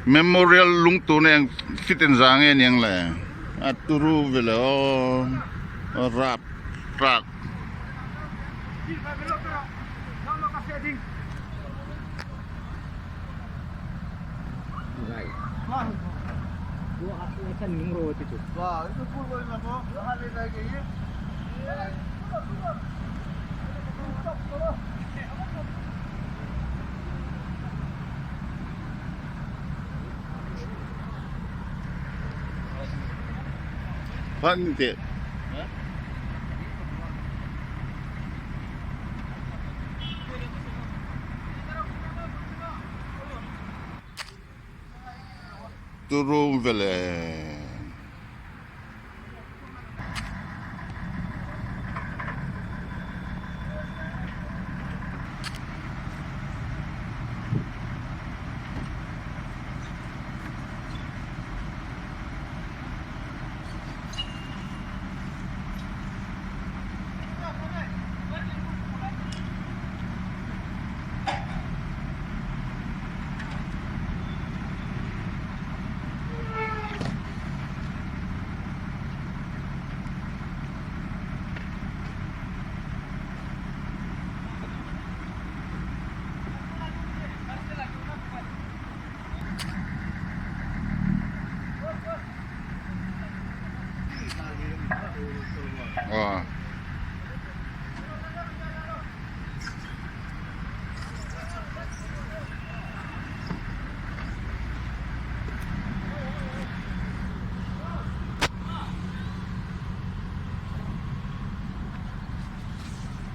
Memorial lung tur nen fit in za nge niang le a turu vele aw rap trak. Phan teh. Turu vele.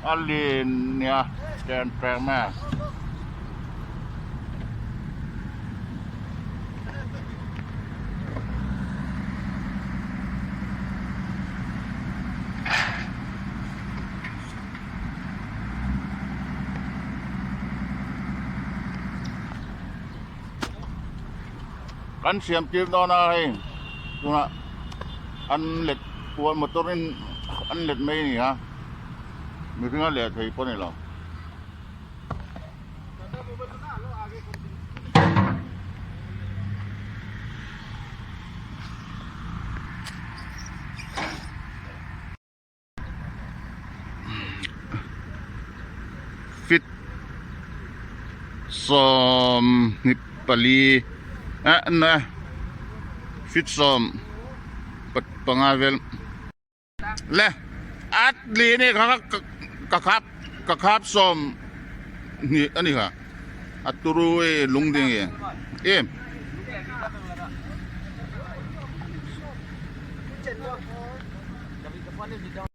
A lin nia chen peng mai a. Kan siam tir dawn a hei tunah an let kual motor in an let mai a ni a mihring a leh thei pawh a ni lo. Fit 24 eh na fit 15 vel le at li ni kha ka khap ka khap sawm hnih a ni kha a turu e lung ding e em.